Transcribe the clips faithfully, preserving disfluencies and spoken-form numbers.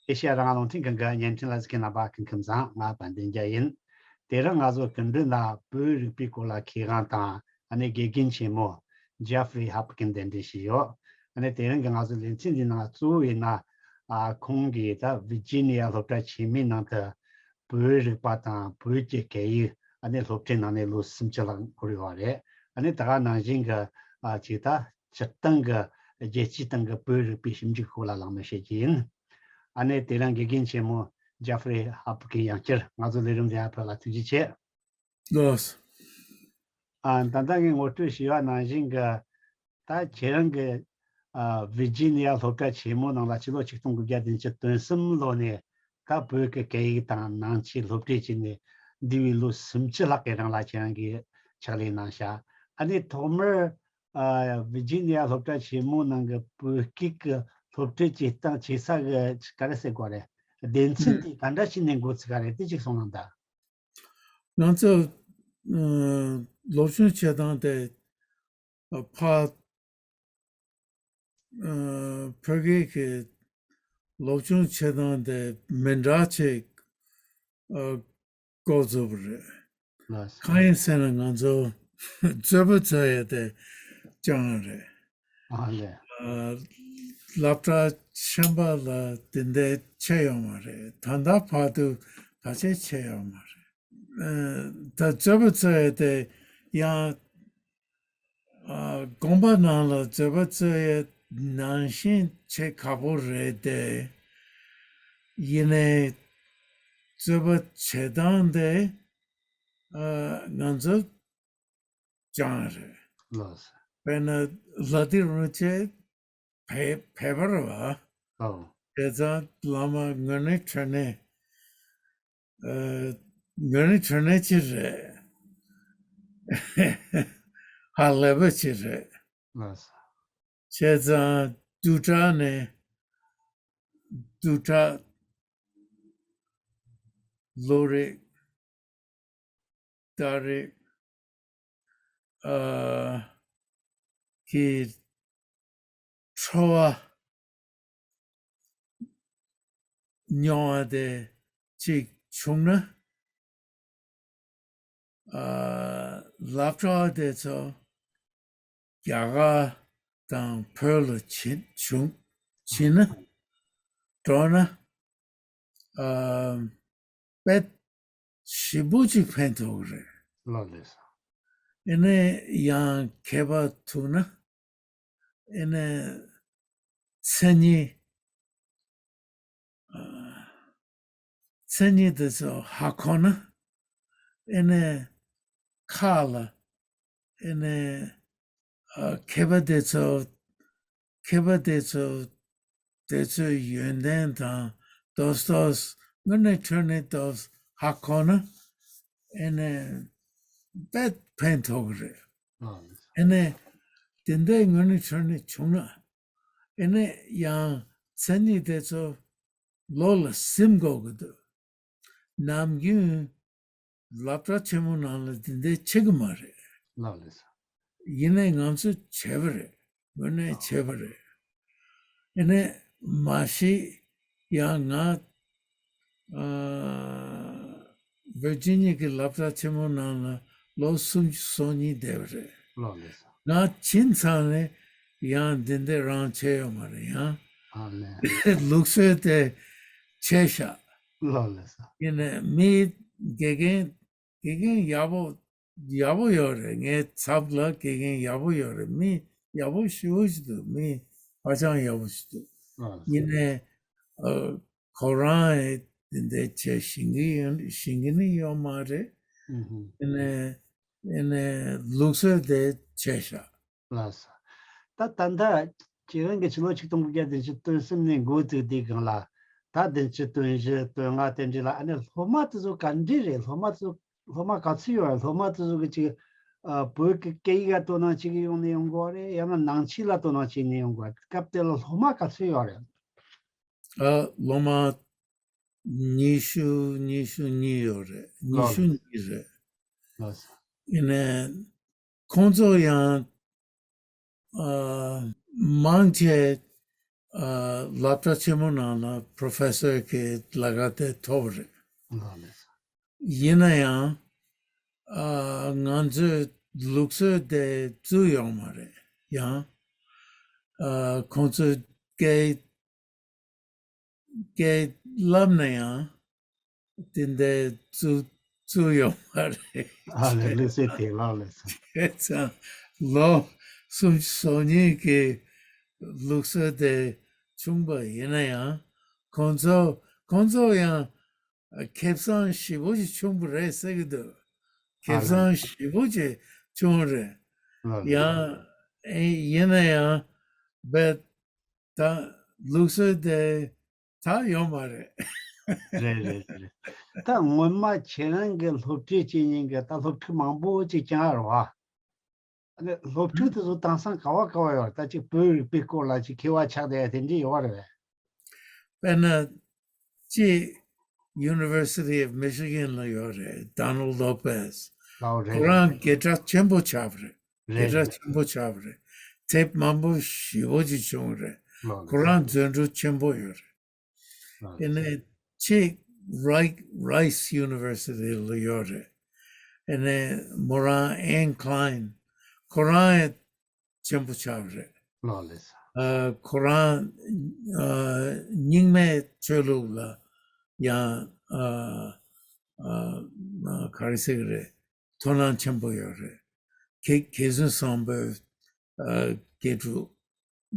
ཨེ་ཤེ་ཡ་རང་དབང་རླུང་འཕྲིན་ཁང་གི་བརྙན་འཕྲིན་ལ་གཟིགས་མཁན་རྣམ་པ་སྐུ་ཁམས་བཟང་། ང་དཔལ་ལྡན་རྒྱལ་ཡིན། དེ་རིང་ང་ཚོ་སྐུ་མགྲོན་ལ་བོད་རིག་པའི་སྐོར་ལ་མཁས་དབང་དང་ཨ་ནི་དགེ་རྒན་ཆེན་མོ་ཇེ་ཧྥ་རི་ཧབ་ཀིན་གདན་འདྲེན་བྱས་ཡོད། ཨ་ནི་དེ་རིང་གི་ང་ཚོ་ལེ་ཚན་འདིའི་ནང་གཙོ་བོ་ཡིན་ན། ཨ་ཁོང་གིས་ད་ཝི་ཇི་ནི་ཡ་སློབ་གྲྭ་ཆེན་མོའི་ནང་དུ་བོད་རིག་པ་དང་བོད་ཀྱི་སྐད་ཡིག་ཨ་ནི་སློབ་ཁྲིད་གནང་ནས་ལོ་སུམ་ཅུ་ལྷག་འགོར་ཡོད་པ་རེད། ཨ་ནི་ད་ག་ནང་བཞིན་གྱི་ཨ་ཅིག་ད་སྤྱིར་བཏང་གི་རྒྱལ་སྤྱིའི་སྟེང་གི་བོད་རིག་པའི་ཞིབ་འཇུག་སྐོར་ལ་གླེང་མོལ་བྱེད་ཀྱི་ཡིན། ཨ་ནི་དེ་རིང་དགེ་རྒན་ཆེན་མོ་ཇེ་ཧྥ་རི་ཧབ་ཀིན་ཡང་བསྐྱར་ང་ཚོ་ལས་རིམ་འདི་ཡར་ཕེབས་ལ་ཐུགས་རྗེ་ཆེ། ལགས་སོ། ཨ་ད་ལྟ་ངས་ངོ་སྤྲོད་ཞུས་པ་ནང་བཞིན་གྱི་ད་ཁྱེད་རང་གི་ཨ་ཝི་ཇི་ནི་ཡ་སློབ་གྲྭ་ཆེན་མོ་ནང་ལ་ཕྱི་ལོ་ཆིག་སྟོང་དགུ་བརྒྱ་བདུན་ཅུ་དོན་གསུམ་ལོ་ནས་ད་བོད་ཀྱི་སྐད་ཡིག་དང་ནང་ཆོས་སློབ་ཁྲིད་བྱས་ནས་འདས་པའི་ལོ་སུམ་ཅུ་ལྷག་གི་རིང་ལ་ཁྱེད་རང་གིས་ཕྱག་ལས་གནང་ཤག་ཨ་ནི་ཐོག་མར་ཨ་ཝི་ཇི་ནི་ཡ་སློབ་གྲྭ་ཆེན་མོ་ནང་གི་བོད་སྐད་ཀྱི་སློབ་ཁྲིད་བྱེད་སྟངས་བྱེད་ས་གི་ག་རེ་ཟེར་དགོས་རེད། སྡེ་ཚན་དེ་ག་འདྲ་བྱས་ནས་འགོ་ཚུགས་ག་རེད། དེ་གཅིག་གསུངས་གནང་དང་། ང་ཚོ་ཨ་སློབ་སྦྱོང་བྱེད་སྟངས་དེ་ཨ་ཕར་ཨ་བོད་སྐད་ཀྱི་སློབ་སྦྱོང་བྱེད་སྟངས་དེ་མི་འདྲ་ཅིག་ཨ་འགོ་བཙུགས་པ་རེད། ལགས་སོ། གང་ཡིན་ཟེར་ན་ང་ཚོ་རྩོད་པ་རྩོད་ཡས་དེ་སྦྱངས་རེད། ཨ་ལས། ཨ་སློབ་གྲྭ་ཆེན་པོ་ལ་དེ་འདྲ་བྱས་ཡོད་མ་རེད། ད་ལྟ་བར་དུ་ག་ཚད་བྱས་ཡོད་མ་རེད། ཨ་ད་རྩོད་པ་རྩོད་ཡས་དེ་ཡང་ཨ་དགོན་པ་ནང་ལ་རྩོད་པ་རྩོད་ཡས་ནང་བཞིན་བྱེད་ཁག་པོ་རེད་དེ། ཡིན་ནའི་རྩོད་པ་བྱེད་སྟངས་དེ་ཨ་ང་ཚོ་སྦྱངས་རེད། ལགས་སོ། དཔེར་ན་ལ་དྭགས་རིན་པོ་ཆེ་བོད་བོད་པ་རེད་བ། ཨོ། བྱས་ཙང་བླ་མ་དངོས་གནས་དྲང་གནས་ཨ་དངོས་གནས་དྲང་གནས་ཅིག་རེད། ཧ་ལས་པ་ཅིག་རེད། ལགས་སོ། བྱས་ཙང་བསྡུས་གྲྭ་ནས་བསྡུས་གྲྭ་ལོ་རེ་ཟླ་རེ་ཨ་གི་འཕྲོ་བ་མྱོང་བ་དེ་གཅིག་བྱུང་ན། ཨ་སློབ་གྲྭ་དེ་ཚོ་རྒྱ་གར་དང་བོད་ལ་ཕྱིན་བྱུང་ཕྱིན་ན་འགྲོ་ན་ཨ་དཔེ་ཞིབ་པོ་ཅིག་ཕན་ཐོགས་ཀྱི་རེད། ལགས་ལགས་སོ། ཨ་ནི་ཡང་མཁས་པ་ཐུག་ན། ཨ་ནི་མཚན་ཉིད་ཨ་མཚན་ཉིད་དེ་ཚོ་ཧ་གོ་ན། ཨ་ནི་ཁ་ལ་ཨ་ནི་ཨ་མཁས་པ་དེ་ཚོ་མཁས་པ་དེ་ཚོ་དེ་ཚོའི་ཡོན་ཏན་དང་ཏོག་ཏོག་དངོས་གནས་དྲང་གནས་ཏོག་ཧ་གོ་ན། ཨ་ནི་དཔེ་ཕན་ཐོགས་ཀྱི་རེད། ཨ་ནི་དེ་འདྲའི་དངོས་གནས་དྲང་གནས་བྱུང་ན། ཨ་ནི་ཡང་མཚན་ཉིད་དེ་ཚོ་བློ་ལ་སིམ་དགོས་ཀྱི་འདུག་ནམ་རྒྱུན་སློབ་གྲྭ་ཆེན་མོ་ནང་ལ་དེ་འདྲའི་བྱེད་ཀྱི་མ་རེད། ལགས་ལགས་སོ། ཡིན་ནའི་ང་ཚོས་བྱས་པ་རེད། དངོས་གནས་བྱས་པ་རེད། ཨ་ནི་མ་གཞི་ཡང་ང་ཨ་ཝི་ཇི་ནི་ཡ་གི་སློབ་གྲྭ་ཆེན་མོ་ནང་ལ་ལོ་སུམ་ཅུ་སོ་གཉིས་བསྡད་པ་རེད། ལགས་ལགས་སོ། ང་ཕྱིན་ཚར་ནས་ཡང་འདི་འདྲ་རང་བྱས་ཡོད་མ་རེད་ཡང་། ཨ་ལས། ལུགས་སྲོལ་དེ་བྱས་ཤག་ལགས་ལགས་སོ། ཡིན་ནའི་མི་དགེ་རྒན་དགེ་རྒན་ཡག་པོ་ཡག་པོ་ཡོད་རེད། ངའི་ཚབ་ལ་དགེ་རྒན་ཡག་པོ་ཡོད་རེད། མི་ཡག་པོ་ཞེ་པོ་ཞིག་འདུག་མི་ཧ་ཅང་ཡག་པོ་ཞིག་འདུག་ཨ་ཡིན་ནའི་ཨ་ཁོ་རང་ཨེ་དེ་འདྲ་བྱས་ཤེས་ཀྱི་ཡོད་ཤེས་ཀྱི་ནི་ཡོད་མ་རེད། ཨུ་ཧུ། ཨ་ནི་ཨ་ནི་ལུགས་སྲོལ་དེ་བྱས་ཤག་ལགས་སོ། ད་ད་ལྟ་ཁྱེད་རང་གི་ཕྱི་ལོ་ཆིག་སྟོང་དགུ་བརྒྱ་བདུན་ཅུ་དོན་གསུམ་ནས་འགོ་བཙུགས་དུས་སྒང་ལ་ད་བདུན་ཅུ་དོན་བཞི་དོན་ལྔ་དེ་འདྲ་ལ་ཨ་ནི་སློབ་མ་དེ་ཚོ་ག་འདྲ་རེད། སློབ་མ་དེ་ཚོ་སློབ་མ་ག་ཚོད་ཡོད་རེད། སློབ་མ་དེ་ཚོ་གི་ཅིག་ཨ་བོད་ཀྱི་སྐད་ཡིག་ལ་དོ་སྣང་བྱེད་ཀྱི་ཡོང་ནས་ཡོང་གི་རེད། ཡང་ན་ནང་ཆོས་ལ་དོ་སྣང་བྱེད་ནས་ཡོང་གི་རེད། སྐབས་དེ་ལ་སློབ་མ་ག་ཚོད་ཡོད་རེད། ཨ་སློབ་མ་ཉི་ཤུ་ཉི་ཤུ་གཉིས་ཡོད་རེད། ཉི་ཤུ་གཉིས་རེད། ལགས་སོ། ཡིན་ནའི་ཁོང་ཚོ་ཡང་ཨ་མང་ཆེ་ ཨ་སློབ་གྲྭ་ཆེན་མོ་ནང་ལ་པྲོ་ཕེ་སར་གྱི་ལས་ཀ་དེ་ཐོབ་རེད། ལགས་ལགས། ཡིན་ན་ཡང་ཨ་ང་ཚོའི་ལུགས་སྲོལ་དེ་བཙུགས་ཡོད་མ་རེད། ཡང་ཨ་ཁོང་ཚོས་སྐད་སྐད་བསླབ་ན་ཡང་དེ་འདྲའི་བཙུགས་བཙུགས་ཡོད་མ་རེད། ཨ་ལས་ལུགས་སྲོལ་དེ་ལགས་ལགས་སོ། བྱས་ཙང་ལོ་སུམ་ཅུ་སོ་གཉིས་ཀྱི་ལུགས་སྲོལ་དེ་བྱུང་པ་ཡིན་ན་ཡང་ཁོང་ཚོ་ཁོང་ཚོ་ཡང་ཁེ་བཟང་ཞེ་པོ་ཅིག་བྱུང་བ་རེད་ཟེར་གྱི་འདུག་ཁེ་བཟང་ཞེ་པོ་ཅིག་བྱུང་རེད། ཡང་ཨེ་ཡིན་ན་ཡང་བས་ད་ལུགས་སྲོལ་དེ་ད་ཡོད་མ་རེད། རེད་རེད་རེད། ད་སྔོན་མ་ཁྱེད་རང་གི་སློབ་ཁྲིད་བྱེད་མཁན་གྱི་ད་སློབ་ཕྲུག་མང་པོ་ཅིག་བསྐྱངས་རེད་བ། ཨ་ནི་སློབ་ཕྲུག་དེ་ཚོ་དེང་སང་ག་བ་ག་བ་ཡོད་རེད། ད་ཅིག་བོད་རིག་པའི་སྐོར་ལ་ཅིག་མཁས་པ་ཆགས་བསྡད་དེ་འདྲ་ཡོད་རེད་བས། དཔེར་ན་ཅིག University of Michigan ལ་ཡོད་རེད། Donald Lopez། ལའོ་རེད་ཁོ་རང་དགེ་རྒན་ཆེན་པོ་ཆགས་པ་རེད། དགེ་རེད་རྒན་ཆེན་པོ་ཆགས་པ་རེད། དེབ་མང་པོ་ཞེ་པོ་ཅིག་བྱུང་རེད། ལའོ་ཁོ་རང་རྫུན་གྲུ་ཆེན་པོ་ཡོད་རེད། ཨེ་ནས་ཅིག་Rice Rice University ལ་ཡོད་རེད། ཨེ་ནས་མོ་རང་Anne Klein ཁོ་རང་ཡང་ཆེན་པོ་ཆགས་པ་རེད། ལའོ་ལགས་སོ། ཨ་ཁོ་རང་ཨ་རྙིང་མའི་ཆོས་ལུགས་ལ་ཡང་ཨ་ཨ་ཨ་ག་རེ་ཟེར་གི་རེད། དོ་སྣང་ཆེན་པོ་ཡོད་རེད། གེ་གེ་སར་བཟང་པོའི་ཨ་དགེ་ཕྲུག་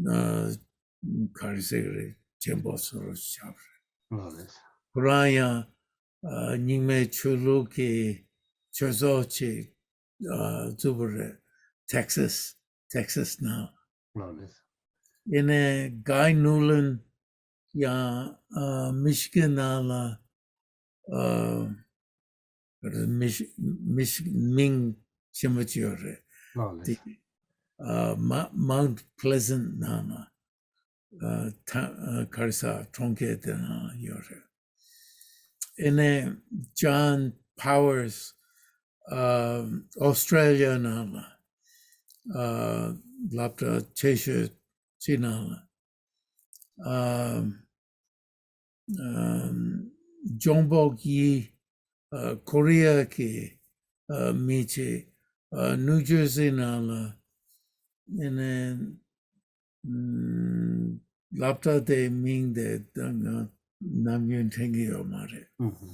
ཨ་ག་རེ་ཟེར་གི་རེད། ཆེན་པོ་བཟོ་འདྲ་ཆགས་པ་རེད། ལའོ་ལགས་སོ། ཁོ་རང་ཡང་ཨ་རྙིང་མའི་ཆོས་ལུགས་ཀྱི་ཆོས་ཚོགས་ཅིག་ཨ་བཙུགས་པ་རེད། Texas Texas ནང་། ལའོ་ལགས་སོ། ཡིན་ནའི་Guy Nuland ཡང་ཨ་མི་ཤི་གན་ནང་ལ་ཨ་མི་ཤི་མི་ཤི་མིང་ཆེན་པོ་ཅིག་ཡོད་རེད། ལའོ་ལགས་དེ་སོ། ཨ་མ་Mount Pleasant ནང་ལ་ཨ་ཐ་ཨ་ག་རེ་ཟེར་གྲོང་ཁྱེར་དེ་ནང་ཡོད་རེད། ཨེ་ནས་John Powers ཨ་ཨོ་སི་ཊྲེ་ལི་ཡ་ནང་ལ་ཨ་སློབ་གྲྭ་ཆེ་ཤོས་ཅིག་ནང་ལ་ཨ་ཨ་ལྗོངས་པོག་ཡི་ཨ་ཀོ་རི་ཡ་གི་ཨ་མི་ཅིག་ཨ་ནིའུ་ཇར་སི་ནང་ལ་ཨེ་ནས་ཨམ་སློབ་གྲྭ་དེའི་མིང་དེ་ད་ང་ནམ་རྒྱུན་དྲན་གྱི་ཡོད་མ་རེད། ཨུ་ཧུ།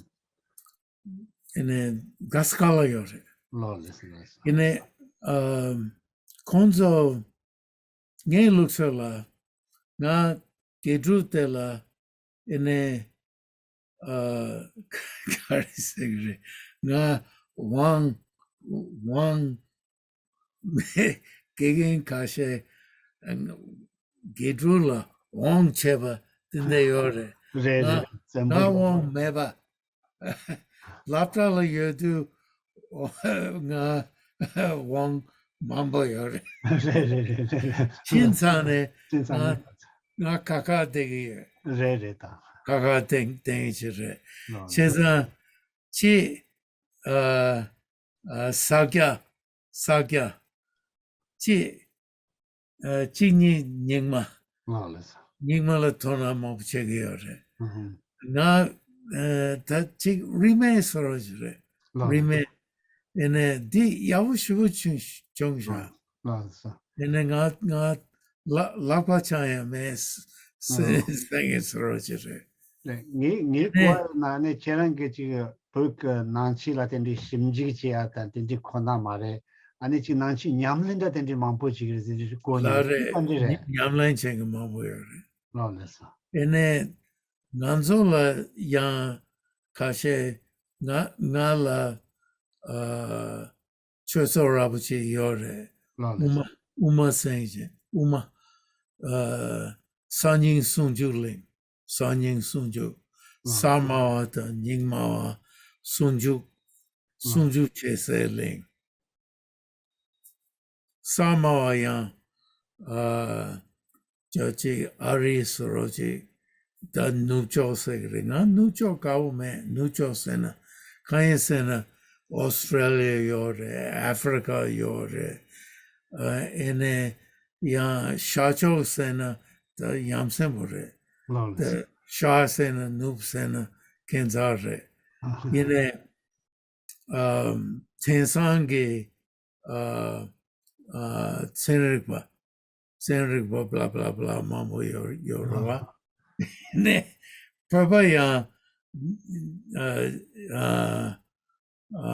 ཨེ་ནས་གྷ་སི་ཀ་ལ་ཡོད་རེད། ལའོ་ལགས་སོ་ལགས་སོ། ཨེ་ནས་ཨ་ཁོང་ཚོ་ངའི་ལུགས་སྲོལ་ལ་ང་དགེ་ཕྲུག་དེ་ལ་ཨེ་ནས་ཨ་ག་རེ་ཟེར་གི་རེད། ང་དབང་དབང་དགེ་རྒན་ཁ་ཤས་དགེ་ཕྲུག་ལ་དབང་བྱས་པ་དེ་འདྲ་ཡོད་རེད། རེད་རེད། ང་ང་དབང་མེད་པ། སློབ་གྲྭ་ལ་ཡོད་དུས་ང་དབང་མང་པོ་ཡོད་རེད། རེད་རེད་རེད་རེད། ཕྱིན་ཚར་ནས་ཕྱིན་ཚར་ནས། ང་ང་ཁ་ཁ་བསྡད་ཀྱི་ཡོད། རེད་རེད་ད། ཁ་ཁ་བསྡད་བསྡད་ཀྱི་རེད། ལོ། བྱས་ཙང་ཅིག་ཨ་ཨ་ས་སྐྱ་ས་སྐྱ་ཅིག་ཨ་གཅིག་གཉིས་རྙིང་མ། ལོ་ལགས་སོ། རྙིང་མ་ལ་དོ་སྣང་མང་པོ་བྱེད་ཀྱི་ཡོད་རེད། ཨུ་ཧུ། ང་ཨ་ད་ཅིག་རིས་མེད་བཟོ་འདྲ་ཅིག་རེད། ལོ། རིས་མེད། ཨེ་ནས་འདི་ཡག་པོ་ཞེ་པོ་བྱུང་བྱུང་ཤག་ལགས་སོ། ཨེ་ནས་ང་ང་ལ་ལག་པ་འཆང་ཡ་མེད་ཟེར་ཟེར་མཁན་བཟོ་འདྲ་ཅིག་རེད། ངའི་ངའི་གོ་བ་ནང་ནས་ཁྱེད་རང་གིས་ཅིག་བོད་ཀྱི་ནང་ཆོས་ལ་དེ་འདྲའི་ཞིབ་འཇུག་བྱེད་ཡ་དང་དེ་འདྲའི་ཁོ་ན་མ་རེད། ཨ་ནི་ཅིག་ནང་ཆོས་ཉམས་ལེན་འདྲ་དེ་འདྲའི་མང་པོ་ཅིག་རེད་ཟེར་གོ་ལ་ནས་རེད། ཨ་འདྲ་རེད། ཉམས་ལེན་བྱེད་མཁན་མང་པོ་ཡོད་རེད། ལོ་ལགས་སོ། ཨེ་ནས་ང་ཚོ་ལ་ཡང་ཁ་ཤས་ང་ང་ལ་ཨ་ཆོས་ཚོགས་ར་བ་ཅིག་ཡོད་རེད། ལོ་ལགས་སོ། དབུ་མ་དབུ་མ་སེང་ཆེན་དབུ་མ་ཨ་གསར་རྙིང་ཟུང་འཇུག་གླིང་། གསར་རྙིང་ཟུང་འཇུག་ལོ། གསར་སྨྲ་བ་དང་རྙིང་སྨྲ་བ་ཟུང་འཇུག་ལོ། ཟུང་འཇུག་བྱེད་སའི་གླིང་། གསར་སྨྲ་བ་ཡང་ཨ་ཅོ་ཅིག་ཨ་རི་བཟོ་འདྲ་ཅིག་ད་ནུབ་ཕྱོགས་ཟེར་གི་རེད། ང་ནུབ་ཕྱོགས་དགའ་པོ་མེད། ནུབ་ཕྱོགས་ཟེར་ན་གང་ཡིན་ཟེར་ན་ཨོ་སི་ཊྲེ་ལི་ཡ་ཡོད་རེད། ཨ་ཧྥི་རི་ཀ་ཡོད་རེད། ཨ་ཨེ་ནས་ཡང་ཤར་ཕྱོགས་ཟེར་ན་ ད་ཡ་མཚན་པོ་རེད། ལགས་ལགས། ཤར་ཟེར་ན་ནུབ་ཟེར་ན་ཁྱད་མཚར་རེད། ཡིན་ནའི་ཨ་དེང་སང་གི་ཨ་ཨ་ཚན་རིག་པ་ཚན་རིག་པ་blah blah blah མང་པོ་ཡོད་ཡོད་རེད་བ། ནས་བོད་པ་ཡང་ཨ་ཨ་ཨ་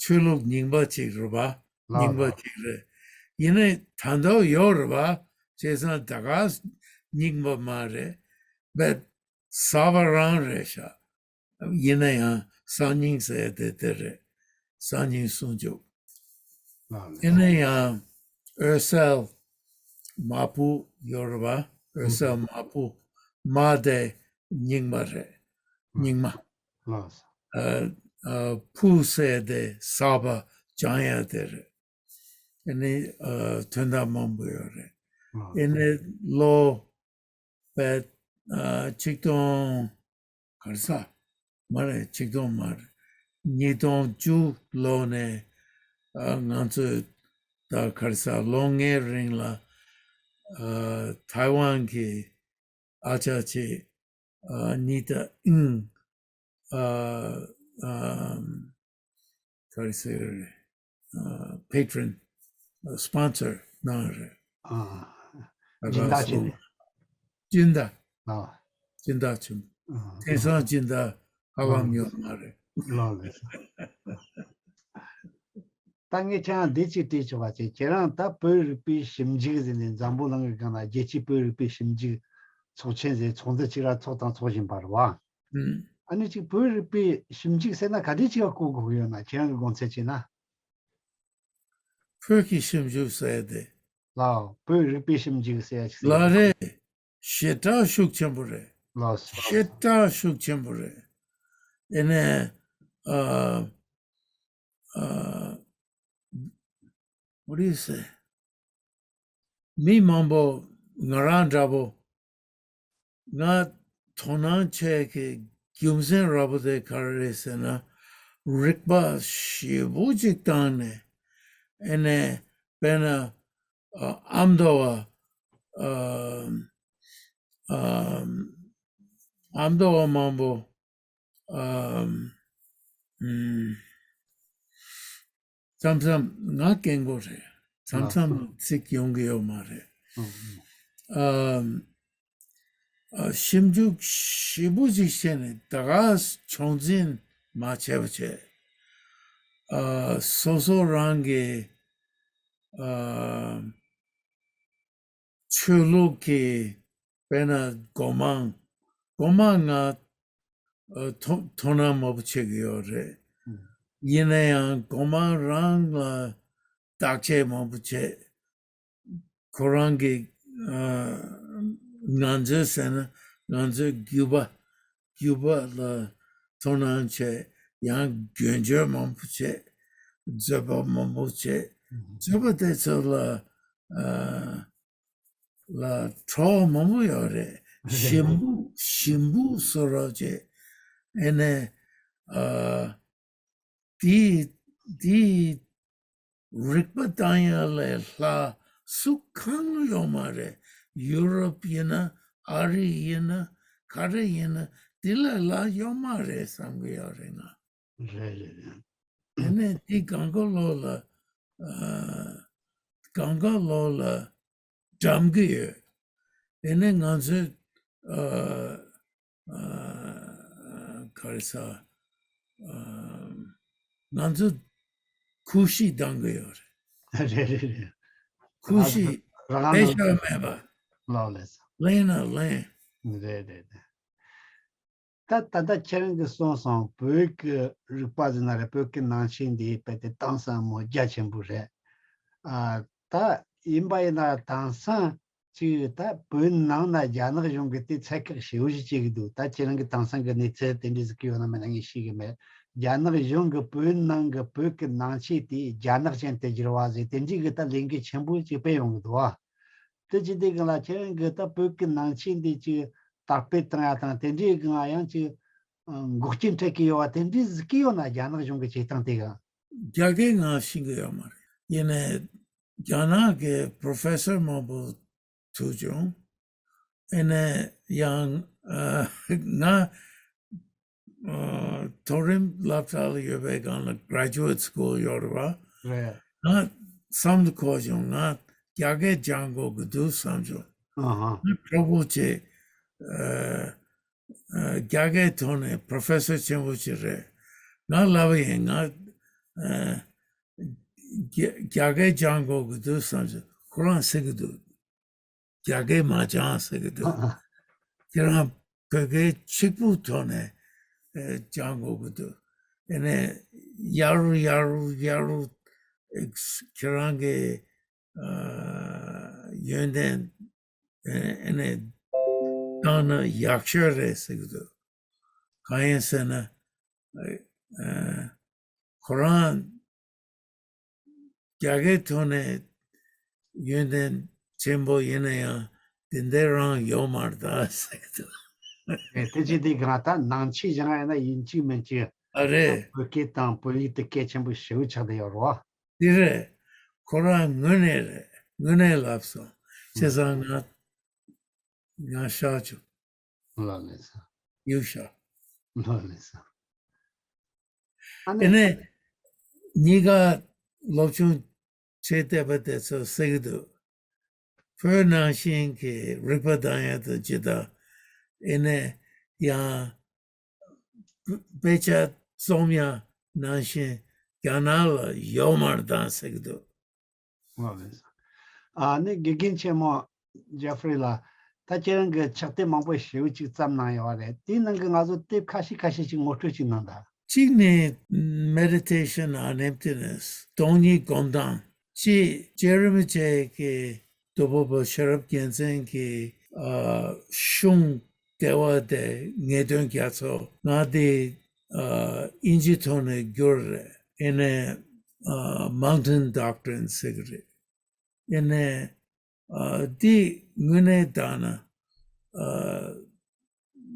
ཆོས་ལུགས་རྙིང་པ་ཅིག་རེད་བ། རྙིང་པ་ཅིག་རེད། ཡིན་ནའི་ད་དུང་ཡོད་རེད་བ། བྱས་ཙང་ད་ག་རྙིང་པ་མ་རེད། བས་གསར་པ་རང་རེད་ཤག་ཡིན་ན་ཡང་གསར་རྙིང་ཟེར་དེ་དེ་རེད། གསར་རྙིང་སྲུང་སྐྱོབ། ཡིན་ན་ཡང་འོད་གསལ་མ་བུ་ཡོད་རེད་བ། འོད་གསལ་མ་བུ་མ་དེ་རྙིང་པ་རེད། རྙིང་མ། ཨ་ཨ་བུ་ཟེར་དེ་གསར་པ་སྦྱང་ཡ་དེ་རེད། ཨ་ནི་ཨ་དོན་དག་མང་པོ་ཡོད་རེད། ཨ་ནི་ལོ་པད་ཨ་ཆིག་སྟོང་ག་རེ་ཟ་མ་རེད། ཆིག་སྟོང་མ་རེད། ཉིས་སྟོང་བཅུ་ལོ་ནས་ཨ་ང་ཚོས་ད་ག་རེ་ཟ་ལོ་ལྔའི་རིང་ལ་ཨ་ཐའེ་ཝན་གྱི་ཨ་ཅག་ཅིག་ཨ་ནི་ད་ཨིན་ཨ་ཨ་ག་རེ་ཟེར་རེད། ཨ་patron ཨ་sponsor གནང་རེད། ཨ་ད་སྦྱིན་བདག་བྱས་ནས། སྦྱིན་བདག་ཨ་སྦྱིན་བདག་ཆེན་པོ། ཨ་དེང་སང་སྦྱིན་བདག་ཧ་ལམ་ཡོད་མ་རེད། ལགས་ལགས། ད་ངས་ཁྱེད་རང་འདི་གཅིག་དྲིས་ཆོག་པ་བྱས། ཁྱེད་རང་ད་བོད་རིག་པའི་ཞིབ་འཇུག་ཟེར་ནས་འཛམ་བུ་གླིང་གི་སྒང་ལ་རྒྱལ་སྤྱིའི་བོད་རིག་པའི་ཞིབ་འཇུག་ཚོགས་ཆེན་ཟེར་ཚོགས་འདུ་གཅིག་ར་ཚོགས་དང་ཚོགས་བཞིན་པ་རེད་བ། ཨ་ནི་གཅིག་བོད་རིག་པའི་ཞིབ་འཇུག་ཟེར་ན་ག་འདྲ་ཅིག་ལ་གོ་དགོས་ཡོད་ན། ཁྱེད་རང་གི་དགོངས་ཚུལ་བྱས་ན། བོད་ཀྱི་ཞིབ་འཇུག་ཟེར་ཏེ། ལགས། བོད་རིག་པའི་ཞིབ་འཇུག་ཟེར་ཡ་ཅིག་ཟེར། ལགས་རེད། ཞེ་དྲག་ཤུགས་ཆེན་པོ་རེད། ལགས་སོ། ཞེ་དྲག་ཤུགས་ཆེན་པོ་རེད། ཨེ་ནས་ཨ་ཨ་what do you say? མི་མང་པོ་ང་རང་འདྲ་པོ་ང་དོ་སྣང་བྱེད་ཀྱི་རྒྱུ་མཚན་ར་པོ་དེ་ག་རེ་རེད་ཟེར་ན། རིག་པ་ཞེ་པོ་ཅིག་བཏང་ནས་ཨེ་ནས་དཔེར་ན་ཨ་ཨ་མདོ་བ་ཨ་ཨ་ཨ་མདོ་བ་མང་པོ་ཨ་ཨམ། མཚམས་མཚམས་ང་སྐད་མགོ་རེད། མཚམས་མཚམས་ཚིག་ཡོང་གི་ཡོད་མ་རེད། ཨམ། ཨ་ཞིབ་འཇུག་ཞེ་པོ་ཅིག་བྱས་ནས་ད་ག་ཕྱོགས་འཛིན་མ་བྱས་པ་བྱས། ཨ་སོ་སོ་རང་གི་ཨ་ཆོས་ལུགས་ཀྱི་དཔེར་ན་སྒོ་མང་སྒོ་མང་ང་ཨ་དོ་དོ་སྣང་མང་པོ་བྱེད་ཀྱི་ཡོད་རེད། ཡིན་ན་ཡང་སྒོ་མང་རང་ལ་བརྟག་དཔྱད་མང་པོ་བྱེད། ཁོ་རང་གི་ཨ་ང་ཚོའི་ཟེར་ན་ང་ཚོའི་རྒྱུད་པ་རྒྱུད་པ་ལ་དོ་སྣང་བྱེད། ཡང་རྒྱུན་སྤྱོད་མང་པོ་བྱེད། བཟོད་པ་མང་པོ་བྱེད། བཟོད་པ་དེ་ཚོ་ལ་ཨ་ལ་གྲོགས་མང་པོ་ཡོད་རེད། ཞིམ་པོ་ཞིམ་པོ་བཟོ་རོགས་བྱེད། ཨེ་ནས་ཨ་དེ་དེ་རིག་པ་བཏང་ཡ་ལས་ལྷག་སུ་གང་ཡོད་མ་རེད། ཡུ་རོབ་ཡིན་ན་ཨ་རི་ཡིན་ན་ག་རེ་ཡིན་ན་དེ་ལས་ལྷག་ཡོད་མ་རེད་བསམ་གི་ཡོད་རེད་ང་། རེད་རེད་རེད། དེ་ནས་དེ་གང་ག་ལོ་ལ་ཨ་གང་ག་ལོ་ལ་འགྲམ་གི་ཡོད། དེ་ནས་ང་ཚོས་ཨ་ཨ་ག་རེ་ཟ་ཨ་ང་ཚོ་ཁུ་བྱུག་ལྡང་གི་ཡོད་རེད། རེད་རེད་རེད། ཁུ་བྱུག་རང་ལས་ཤ་མེད་པ། ལོ་ལས། ལེན་ན་ལེན། རེད་རེད་རེད། ད་ད་ལྟ་ཁྱེད་རང་གིས་གསུངས་སོང་། བོད་ཀྱི་རིག་པ་ཟེར་ན་རེད། བོད་ཀྱི་ནང་ཆོས་འདི་རྦད་དེ་དེང་སང་མོ་རྒྱ་ཆེན་པོ་རེད། ཨ་ད་ཡིན་པ་ཡིན་ན་དེང་སང་ཅིག་ད་བོད་ནང་ན་རྒྱ་ནག་གཞུང་གིས་དེ་ཚད་བཀག་ཞེ་པོ་ཞིག་བྱེད་ཀྱི་འདུག་ད་ཁྱེད་རང་གིས་དེང་སང་གི་གནས་ཚུལ་དེ་འདྲ་ཟིག་གི་ཡོད་ན་མེད་ན་ངས་ཤེས་ཀྱི་མེད། རྒྱ་ནག་གཞུང་གིས་བོད་ནང་གི་བོད་ཀྱི་ནང་ཆོས་དེ་རྒྱ་ནག་ཅན་དུ་བསྒྱུར་བ་ཟེར་དེ་འདྲའི་གི་ད་ལས་འགུལ་ཆེན་པོ་ཅིག་སྤེལ་ཡོང་གི་འདུག་བ། དེ་ཅི་སྟེ་གང་ལ་ཁྱེད་རང་གིས་ད་བོད་ཀྱི་ནང་ཆོས་འདི་ཅིག་དར་སྤེལ་བཏང་ཡ་དང་དེ་འདྲའི་གང་ཡང་ཅིག་འགོག་རྐྱེན་འཕྲད་ཀྱི་ཡོད་པ་དེ་འདྲའི་གཟིགས་ཀྱི་ཡོད་ན། རྒྱ་ནག་གཞུང་གི་བྱེད་སྟངས་དེ་ག་རྒྱ་སྐད་ང་ཤེས་ཀྱི་ཡོད་མ་རེད། ཡིན་ནའི་རྒྱ་ནག་གི་པྲོ་ཕེ་སར་མང་པོ་ཐུག་བྱུང་། ཨེ་ནས་ཡང་ཨ་ང་ཨ་མཐོ་རིམ་སློབ་གྲྭ་ལ་ཡོད་པའི་སྒང་ལ་graduate school ཡོད་རེད་བ། རེད། ང་བསམ་དུ་འཁོར་བྱུང་། ང་རྒྱ་སྐད་སྦྱང་དགོས་ཀྱི་འདུག་བསམ་བྱུང་། ཨ་ཧ། ང་གྲོགས་པོ་ཆེ་ཨ་ཨ་རྒྱ་སྐད་ཐོག་ནས་professor ཆེན་པོ་ཅིག་རེད། ང་ལབ་པ་ཡིན། ང་ཨ་རྒྱ་རྒྱ་སྐད་སྦྱང་དགོས་ཀྱི་འདུག་བསམ་བྱུང་། ཁོ་རང་ཟེར་གྱི་འདུག་རྒྱ་སྐད་མ་སྦྱང་ཟེར་གྱི་འདུག་ཁྱེད་རང་བོད་སྐད་གཅིག་པུ་ཐོག་ནས་ཨེ་སྦྱང་དགོས་ཀྱི་འདུག་ཨེ་ནས་ཡ་རུ་ཡ་རུ་ཡ་རུ་ཨེ་ཁྱེད་རང་གི་ཨ་ཡོན་ཏན་ཨེ་ཨེ་ནས་བཏང་ན་ཡག་ཤོས་རེད་ཟེར་གྱི་འདུག་གང་ཡིན་ཟེར་ན་ཨེ་ཨེ་ཁོ་རང་རྒྱ་སྐད་ཐོག་ནས་ཡོན་ཏན་ཆེན་པོ་ཡིན་ན་ཡང་དེ་འདྲ་རང་ཡོད་མ་རེད་ད་ཟེར་གྱི་འདུག་ཨེ་དེ་ཅི་དེ་གང་ལྟར་ནང་ཆོས་སྦྱང་ཡ་ན་ཡིན་གཅིག་མིན་གཅིག་ཨ་རེད། བོད་སྐད་དང་བོད་ཡིག་དེ་གལ་ཆེན་པོ་ཞེ་པོ་ཆགས་བསྡད་ཡོད་རེད་བ། དེ་རེད། ཁོ་རང་དངོས་གནས་རེད། དངོས་གནས་ལབ་སོང་། བྱས་ཙང་ང་ང་ཤར་བྱུང་། ལགས་ལགས་སོ། གཡུག་ཤར། ལགས་ལགས་སོ། ཨ་ནི། དེ་ནས་གཉིས་ཀ་སློབ་ཆུང་བྱས་བསྡད་པ་དེ་ཚོ་ཟེར་གྱི་འདུག་བོད་ནང་བཞིན་གྱི་རིག་པ་གདངས་ཡ་དང་ཇི་ལྟར་ཨེ་ནས་ཡང་དཔེ་ཆ་རྩོམ་ཡ་ནང་བཞིན་རྒྱ་ནག་ལ་ཡོད་མ་རེད་ད་ཟེར་གྱི་འདུག་ལགས་ལགས་སོ། ཨ་ནི་དགེ་རྒན་ཆེན་མོ་ཇེ་ཧྥི་རི་ལགས། ད་ཁྱེད་རང་གིས་ཕྱག་དེབ་མང་པོ་ཞེ་པོ་ཅིག་བརྩམས་གནང་ཡོད་རེད། དེའི་ནང་གི་ང་ཚོ་དེབ་ཁ་ཤས་ཁ་ཤས་ཅིག་ངོ་སྤྲོད་ཅིག་གནང་དང་། གཅིག་ནི་Meditation on Emptiness། སྟོང་ཉིད་སྒོམ་སྟངས། གཅིག་རྗེ་རིན་པོ་ཆེ་གི་རྡོ་ཕུབ་པ་ཤེས་རབ་རྒྱལ་མཚན་གྱི་ཨ་གཞུང་འགྲེལ་བ་དེ་ངེས་དོན་རྒྱ་མཚོ། ང་དེ་ཨ་དབྱིན་ཇི་ཐོག་ནས་བསྒྱུར་རེད། ཨེ་ནས་ཨ་Mountain Doctrine ཟེར་གྱི་རེད། ཨེ་ནས་ཨ་འདི་དངོས་གནས་བལྟས་ན་ཨ་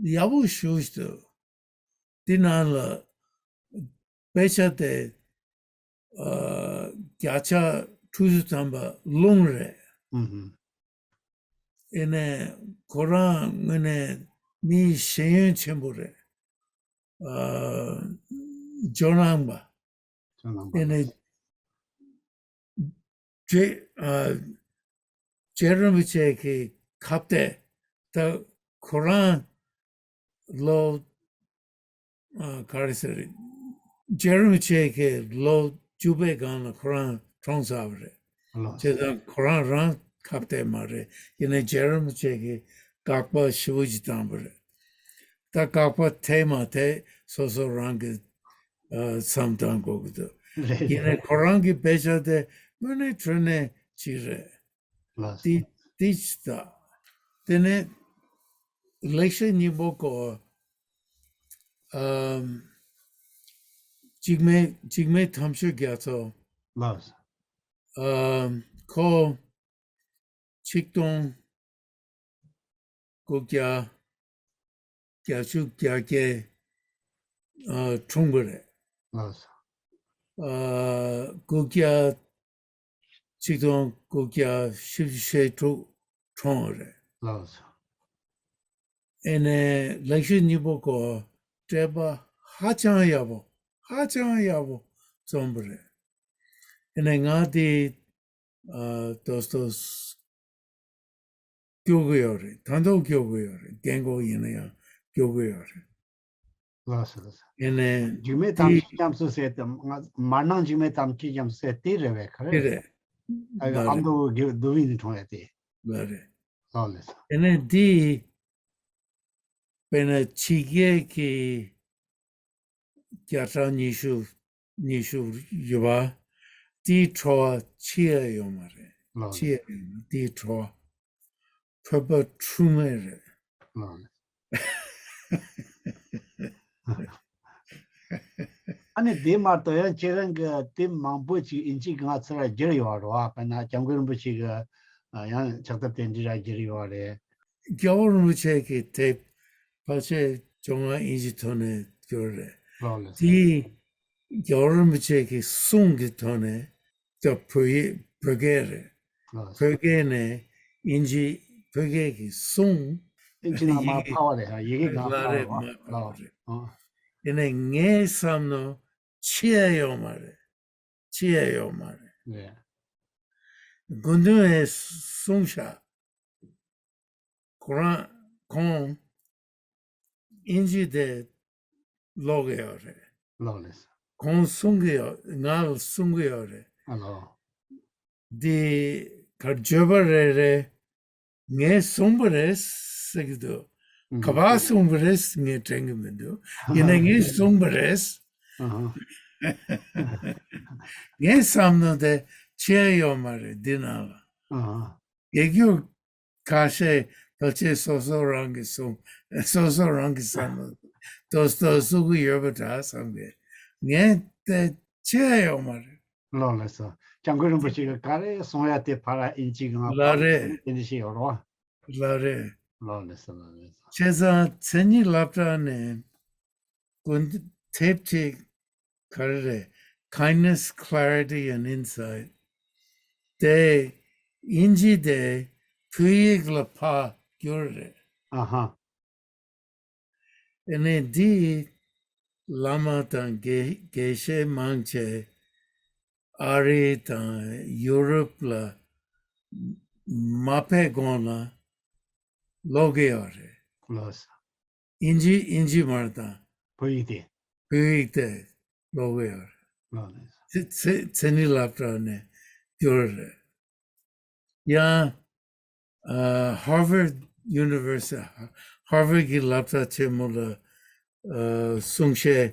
ཡག་པོ་ཞེ་པོ་ཅིག་འདུག་འདི་ནང་ལ་དཔེ་ཆ་དེ་ཨ་བརྒྱ་ཆ་དྲུག་ཅུ་ཐམ་པ་རླུང་རེད། ཨུ་ཧུ། ཨེ་ནས་ཁོ་རང་དངོས་གནས་མི་ཤེས་ཡོན་ཆེན་པོ་རེད། ཨ་ཇོ་ནང་པ། ཇོ་ནང་པ། ཨེ་ནས་རྗེ་ཨ་རྗེ་རིན་པོ་ཆེ་གི་ཁ་གཏད་ད་ཁོ་རང་ལོ་ཨ་ག་རེ་ཟེར། རྗེ་རིན་པོ་ཆེ་གི་ལོ་བཅུ་པའི་སྒང་ལ་ཁོ་རང་གྲོངས་ཚར་བ་རེད། ལགས། བྱས་ཙང་ཁོ་རང་རང་ཁ་གཏད་མ་རེད། ཡིན་ནའི་རྗེ་རིན་པོ་ཆེ་གི་དགག་པ་ཞེ་པོ་ཅིག་བཏང་བ་རེད། ད་དགག་པ་འཐད་མ་འཐད་སོ་སོ་རང་གི་ཨ་བསམ་བཏང་དགོས་ཀྱི་འདུག་རེད། ཡིན་ནའི་ཁོ་རང་གི་དཔེ་ཆ་དེ་དངོས་གནས་དྲང་གནས་ཅིག་རེད། ལགས། དེ་དེ་ཅི་ལྟ། དེ་ནས་ལེགས་བཤད་སྙིང་པོ་སྐོར། ཨམ། འཇིགས་མེད་འཇིགས་མེད་དམ་ཆོས་རྒྱ་མཚོ། ལགས། ཨམ། ཁོ་ཆིག་སྟོང་དགུ་བརྒྱ་བརྒྱད་ཅུ་གྱ་བརྒྱད་ཨ་འཁྲུངས་པ་རེད། ལགས། ཨ་དགུ་བརྒྱ་ཆིག་སྟོང་དགུ་བརྒྱ་བཞི་བཅུ་ཞེ་དྲུག་འཁྲུངས་པ་རེད། ལགས། ཨེ་ནས་ལེགས་བཤད་སྙིང་པོ་སྐོར་འགྲེལ་པ་ཧ་ཅང་ཡག་པོ་ཧ་ཅང་ཡག་པོ་རྩོམ་པ་རེད། ཨེ་ནས་ང་དེ་ཨ་ཏོག་ཏོག་སྐྱོར་གི་ཡོད་རེད། ད་དུང་སྐྱོར་གི་ཡོད་རེད། རྒན་གོག་ཡིན་ན་ཡང་སྐྱོར་གི་ཡོད་རེད། ལགས་སོ་ལགས་སོ། ཡིན་ནའི་འཇིགས་མེད་དེ་དམ་ཆོས་རྒྱ་མཚོ་ཟེར་དེ་ང་མར་ནང་འཇིགས་མེད་དམ་ཆོས་རྒྱ་མཚོ་ཟེར་དེ་རེད་བས་ག་དེ་རེད། རེད། ཨ་ལགས་ཨ་རེད། མདོ་གི་བསྡུ་བའི་ནི་གྲོང་ཡ་དེ། ལགས་རེད། ལགས་ལགས་སོ། ཡིན་ནའི་འདི་དཔེར་ན་ཕྱི་རྒྱལ་གྱི་བརྒྱ་ཕྲག་ཉི་ཤུ་ཉི་ཤུ་ཡོད་པ། དེའི་བྲོ་བ་ཕྱི་ཡ་ཡོད་མ་རེད། ལགས་ཕྱི་ཡ་ཡོད་མ་དེའི་བྲོ་བ། བོད་པ་འཁྲུལ་མེད་རེད། ལགས། ཨ་ནི་དེ་མ་གཏོགས་ཡང་ཁྱེད་རང་གི་དེབ་མང་པོ་ཅིག་དབྱིན་ཇི་གི་ང་ཚོར་བསྒྱུར་ཡོད་རེད་བ། དཔེར་ན་སྐྱབས་མགོན་རིན་པོ་ཆེ་གི་ཡང་ཕྱག་དེབ་དེ་འདྲ་བསྒྱུར་ཡོད་རེད། རྒྱལ་བ་རིན་པོ་ཆེ་གི་དེབ་ཕལ་ཆེར་བཅོ་ལྔ་དབྱིན་ཇི་ཐོག་ནས་བསྒྱུར་རེད། ལགས་ལགས། དེ་རྒྱལ་བ་རིན་པོ་ཆེ་གི་གསུང་གི་ཐོག་ནས་ད་བོད་ཡིག་བོད་སྐད་རེད། ལགས། བོད་སྐད་ནས་དབྱིན་ཇི་ བོད་སྐད་ཀྱི་གསུང་། ཨིན་ཇི་ནང་མར་ཡི་གེ་ཕབ་པ་རེད། ཡི་གེ་སྒང་ལག་རེད། ཕབ་པ། མར་ཕབ་པ་རེད། ཨ། ཡིན་ནའི་ངས་བསམ་ནོ་ཕྱི་ཡ་ཡོད་མ་རེད། ཕྱི་ཡ་ཡོད་མ་རེད། རེད། དགེ་འདུན་ཨེ་གསུངས་ཤག་ཁོ་རང་ཁོང་ཨིན་ཇི་དེ་ཀློག་གི་ཡོད་རེད། ཀློག་ལེ་སོ། ཁོང་གསུང་གི་ཡོད། ང་ལ་གསུང་གི་ཡོད་རེད། ཨ་ལོ། འདི་གར་བརྗོད་པ་རེ་རེ་ངས་གསུངས་པ་རེད་ཟེར་གྱི་འདུག་ཨུམ། ག་པར་གསུངས་པ་རེད་ངས་དྲན་གྱི་མི་འདུག་ཡིན་ནའི་ངས་གསུངས་པ་རེད། ཨ་ཧ། ངས་བསམ་ནོ་དེ་ཕྱི་ཡ་ཡོད་མ་རེད་འདི་ནང་ལ། ཨ་ཧ། རྒྱལ་རྒྱུགས་ཁ་ཤས་ཕལ་ཆེར་སོ་སོ་རང་གི་གསུང་། སོ་སོ་རང་གི་བསམ་བློ་ཏོག་ཙམ་གསུང་གི་ཡོད་པ་འདྲ་བསམ་གི། ངས་དེ་ཕྱི་ཡ་ཡོད་མ་རེད། ལགས་ལགས་སོ། སྐྱབས་མགོན་རིན་པོ་ཆེ་གིས་ག་རེ་གསུང་ཡ་དེ་ཕར་ཨིན་ཇི་གི་ནང་ལགས་རེད། དེ་འདྲ་ཞིག་ཡོད་རེད་བ། ལགས་རེད། ལགས་ལགས་སོ། ལགས་ལགས་སོ། བྱས་ཙང་མཚན་ཉིད་སློབ་གྲྭ་ནས་དགུན་དེབ་ཅིག་ག་རེ་རེད། Kindness, Clarity and Insight དེ་ཨིན་ཇི་དེ་བོད་ཡིག་ལ་ཕར་བསྒྱུར་རེད། ཨ་ཧ། ཨ་ནི་འདི་བླ་མ་དང་དགེ་དགེ་བཤེས་མང་ཆེ་ཨ་རི་དང་ཡུ་རོབ་ལ་མ་ཕེབས་གོང་ལ་ཀློག་གི་ཡོད་རེད། ལགས་སོ། ཨིན་ཇི་ཨིན་ཇི་མ་རེད་དང་། བོད་ཡིག་དེ། བོད་ཡིག་དེ་ཀློག་གི་ཡོད་རེད། ལགས་ལགས་སོ། ཚེ་ཚེ་ཚེ་ནི་སློབ་གྲྭ་ནས་བསྒྱུར་རེད། ཡང་ཨ་Harvard University Harvard གི་སློབ་གྲྭ་ཆེན་མོ་ལ་ཨ་གསུང་བཤད་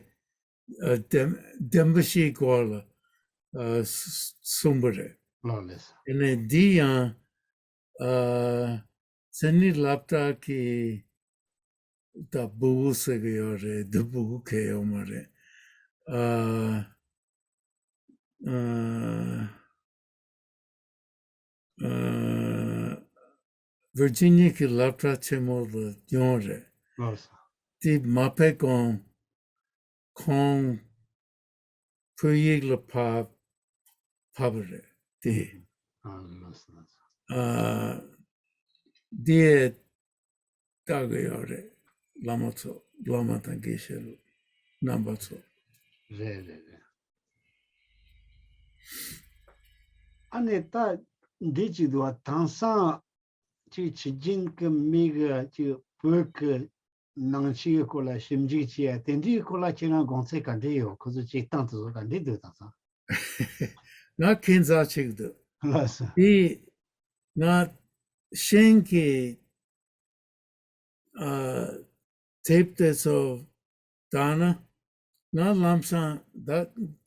ཨ་བདེན་བདེན་པ་བཞིའི་སྐོར་ལ་ཨ་གསུངས་པ་རེད། ལགས་ལགས་སོ། ཨ་ནི་འདི་ཡང་ཨ་མཚན་ཉིད་སློབ་གྲྭ་གི་ད་སྦུ་གུ་ཟེར་གི་ཡོད་རེད། འདི་སྦུ་གུ་གང་ཡང་ཡོད་མ་རེད། ཨ་ཨ་ཨ་ཝིར་ཇི་ནི་ཡ་གི་སློབ་གྲྭ་ཆེན་མོ་ལ་ཡོང་རེད། ལགས་སོ། དེ་མ་ཕེབས་གོང་ཁོང་བོད་ཡིག་ལ་ཕབ་ཕབ་པ་རེད་དེ། ཨ་ལགས་སོ་ལགས་སོ། ཨ་འདི་ལྟ་གི་ཡོད་རེད། བླ་མ་ཚོ་བླ་མ་དང་དགེ་བཤེས་རྣམ་པ་ཚོ། རེད་རེད་རེད། ཨ་ནི་ད་འདི་གཅིག་འདུག་བ། དེང་སང་ཅིག་ཕྱི་རྒྱལ་གྱི་མི་གི་ཅིག་བོད་ཀྱི་ནང་ཆོས་ཀྱི་སྐོར་ལ་ཞིབ་འཇུག་བྱེད་ཡ་དེ་འདྲའི་སྐོར་ལ་ཁྱེད་རང་དགོངས་ཚུལ་ག་འདྲ་ཡོད། ཁོ་ཚོ་ཅིག་སྟངས་དེ་ཚོ་ག་འདྲ་འདུག་དེང་སང་། ང་ཁྱད་མཚར་ཅིག་འདུག་ལགས་སོ། དེ་ང་ཤེས་ཀྱི་ཨ་དེབ་དེ་ཚོ་བལྟས་ན་ང་ལམ་སང་ད་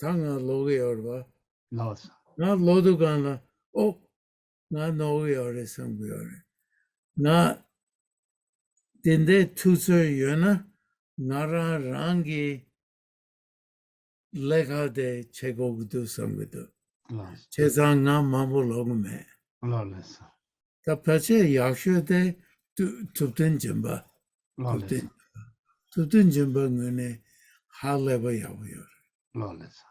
ད་ང་ཀློག་གི་ཡོད་རེད་བ། ལགས་སོ། ང་ཀློག་དུས་སྒང་ལ་ཨོ་ང་ནོར་གི་ཡོད་རེད་བསམ་གི་ཡོད་རེད། ང་དེ་འདྲའི་ཐུགས་ཚོད་ཡོད་ན་ང་རང་རང་གི་ལས་ཀ་དེ་བྱེད་དགོས་ཀྱི་འདུག་བསམ་གྱི་འདུག་ལགས་སོ། བྱས་ཙང་ང་མང་པོ་ཀློག་གི་མེད། ལགས་ལགས་སོ། ད་ཕལ་ཆེར་ཡག་ཤོས་དེ་ཐུབ་ཐུབ་བསྟན་སྦྱིན་པ། ལགས་ཐུབ་ལགས་བསྟན་སོ། ཐུབ་བསྟན་སྦྱིན་པ་ངོས་ནས་ཧ་ལས་པ་ཡག་པོ་ཡོད་རེད། ལགས་ལགས་སོ།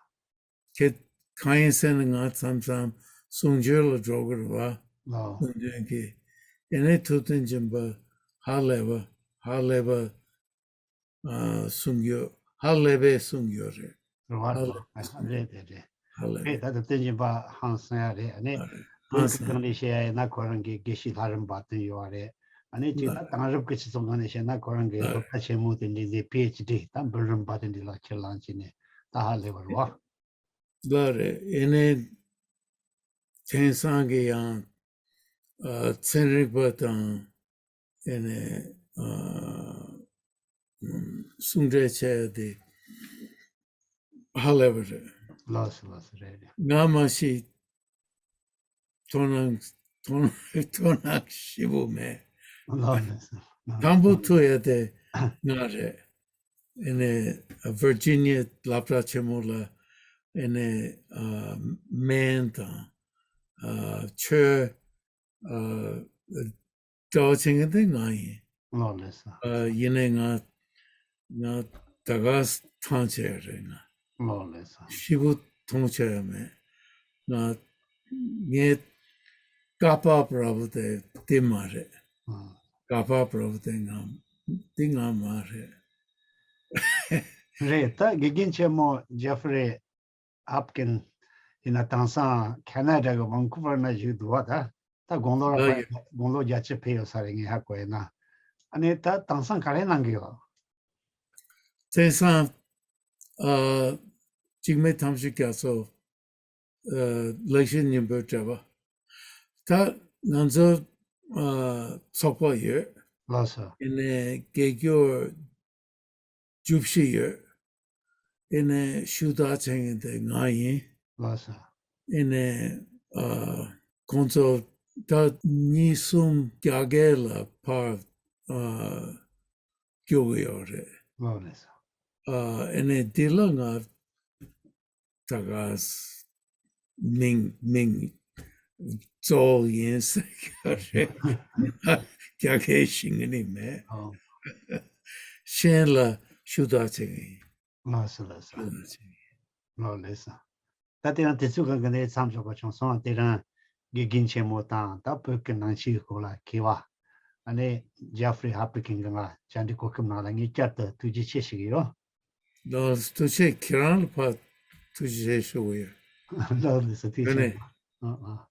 ཁྱེད་གང་ཡིན་ཟེར་ན་ང་མཚམས་མཚམས་གསུང་ཆོས་ལ་འགྲོ་གི་རེད་བ། ལགས། གསུང་ཆོས་ཀྱི་ཡིན་ནའི་ཐུབ་བསྟན་སྦྱིན་པ་ཧ་ལས་པ་ཧ་ལས་པ། ཨ་གསུང་ཡོད། ཧ་ལས་པའི་གསུང་ཡོད་རེད། རེད་བ། ཧ་ལས་རེད་རེད་རེད། ཧ་ལས་རེད། ད་ལྟ་བསྟན་སྦྱིན་པ་ཧང་སང་ཡ་རེད། ཨ་ནི་ཨ་ཧང་སང་། སྒང་ནས་བཤད་ཡ་ཡིན་ན་ཁོ་རང་གི་དགེ་བཤེས་ལྷ་རམས་པ་དེ་ཡོད་རེད། ཨ་ནི་ཅིག་ད་དེང་རབས་ཀྱི་སྤྱི་ཚོགས་སྒང་ནས་བཤད་ན་ཁོ་རང་གི་ཨ་སློབ་གྲྭ་ཆེན་མོ་དེ་འདྲའི་དེ་པི་ཨེཆ་ཌི་ད་འབུམ་རམས་པ་དེ་འདྲའི་ལག་ཁྱེར་བླངས་བྱས་ནས་ད་ཧ་ལས་པ་རེད་བ། ལགས་རེད། ཨེ་ནས་དེང་སང་གི་ཡང་ཨ་ཚན་རིག་པ་དང་ཨེ་ནས་ཨ་གསུང་གྲོས་བྱས་ཏེ་ཧ་ལས་པ་རེད། ལགས་སོ་ལགས་སོ། རེད་རེད། ང་མ་གཞི་དོ་སྣང་དོ་སྣང་དོ་སྣང་ཞེ་པོ་མེད། ལགས་ལགས་སོ། དང་པོ་ཐུག་ཡ་དེ་ང་རེད། ཨེ་ནས་ཝར་ཇི་ནི་ཡ་སློབ་གྲྭ་ཆེན་མོ་ལ་ཨེ་ནས་ཨ་སྨན་དང་ཨ་ཆོས་ཨ་དྲི་བ་བྱེད་མཁན་དེ་ང་ཡིན། ལགས་ལགས་སོ། ཨ་ཡིན་ནའི་ང་ང་ད་ག་ཐང་ཆད་ཡ་རེད་ང་། ལགས་ལགས་སོ། ཞེ་པོ་མཐོང་ཆ་ཡ་མེད། ང་ངའི་བཀའ་བབས་ར་བོ་དེ་དེ་མ་རེད། ཨ། ག་པར་པོ་རོ་དེ་ང་འདི་ང་མ་རེད། རེད། ད་དགེ་རྒན་ཆེན་མོ་ཇེ་ཧྥ་རི་ཧབ་ཀིན་ཡིན་ན་དེང་སང་ཁེ་ན་ཌ་གི་ཝན་ཀུ་ཝར་ན་བཞུགས་འདུག་བ། ད་ད་དགུང་ལོ་ལ་ལ་ཕར་ཡོད། དགུང་ལོ་བརྒྱད་ཅུ་ཕེབས་ཡོད་ས་རེད། ངས་ཧ་གོ་ཡིན་ན། ཨ་ནི་ད་དེང་སང་ག་རེ་གནང་གི་ཡོད། དེང་སང་ཨ་འཇིགས་མེད་ཐམས་ཅད་རྒྱ་མཚོ་ཨ་ལེགས་བཤད་སྙིང་པོའི་འགྲེལ་པ། ད་ང་ཚོ་ཨ་ཚོགས་པ་ཡོད། ལགས་སོ། ཨ་ནི་དགེ་སྐྱོར་བཅུ་བཞི་ཡོད། ཨ་ནི་ཞུ་དག་བྱེད་མཁན་དེ་ང་ཡིན། ལགས་སོ། ཨ་ནི་ཨ་ཁོང་ཚོ་ད་གཉིས་གསུམ་རྒྱ་སྐད་ལ་ཕར་ཨ་སྐྱོར་གི་ཡོད་རེད། ལགས་རེད་སོ། ཨ་ཨ་ནི་འདི་ལ་ང་ད་ག་མིང་མིང་གཙོ་བོ་ཡིན་ཟེར་གྱི་རེད། རྒྱ་སྐད་ཤེས་ཀྱི་ནི་མེད། ཨོ། གཞན་ལ་ཞུ་དག་བྱེད་ཀྱི་ཡིན། ལགས་སོ་ལགས་སོ། ཞུ་དག་བྱེད་ཀྱི་ཡིན། ལགས་ལགས་སོ། ད་དེ་རིང་དུས་ཚོད་གང་གི་ནས་མཚམས་འཇོག་པ་བྱུང་སོང་། དེ་རིང་དགེ་རྒན་ཆེན་མོ་དང་ད་བོད་ཀྱི་ནང་ཆོས་སྐོར་ལ་མཁས་པ་ཨ་ནི་ཇེ་ཧྥ་རི་ཧབ་ཀིན་གྱིས་ང་བཅར་འདྲི་གོ་སྐབས་གནང་ལ་ངས་བསྐྱར་དུ་ཐུགས་རྗེ་ཆེ་ཞུ་གི་ཡོད། ལགས་ཐུགས་རྗེ་ཆེ། ཁྱེད་རང་ལ་ཕར་ཐུགས་རྗེ་ཆེ་ཞུ་གི་ཡོད། ལགས་ལགས་སོ། ཐུགས་རྗེ་ཆེ། ཨ་ཨ།